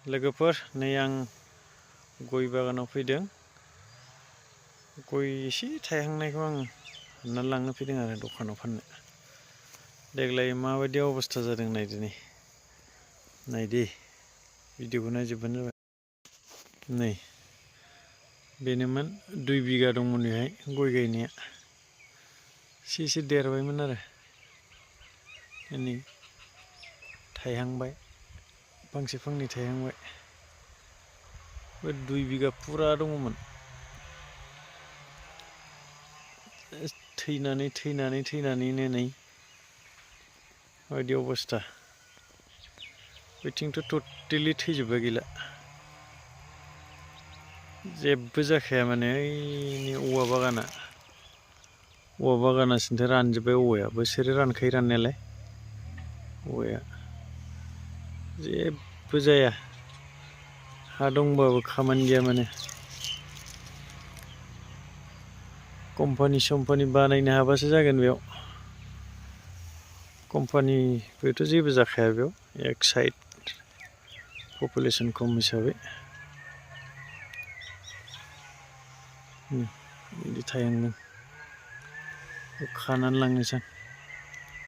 लोगोफोर नै आं गय बागानाव फैदों गय एसे थायहांनायखौ आं हानना लांनो फैदों आरो दखानाव फाननो देग्लाय माबायदि अबस्था जादों नायदो नायदे भिडिअखौ नायजोबबानो जाबाय नै बेनोमोन 2 बिगा दंमोन बेहाय गय गायनाया एसे देरबायमोन आरो नै थायहांबाय फांसे फांनै थायहांबाय बे 2 बिगा पुरा दङमोन थैनानैनो नै बायदि अबस्था बैथिंथ' टटेलि थैजोब्बाय गैला जेबो जाखाया माने ओइनि औवा बागानासिनथ' रानजोब्बाय औवाया बोसोरे रानखायो राननायालाय औवाया जेबो जाया हा दंबाबो खामानि गैया माने कम्पानि बानायनो हाबासो जागोन बेयाव कम्पानिबोथ' जेबो जाखाया बेयाव एक साइड पपुलेसन खम हिसाबै बिदि थायहांदों खानानै लांनोसै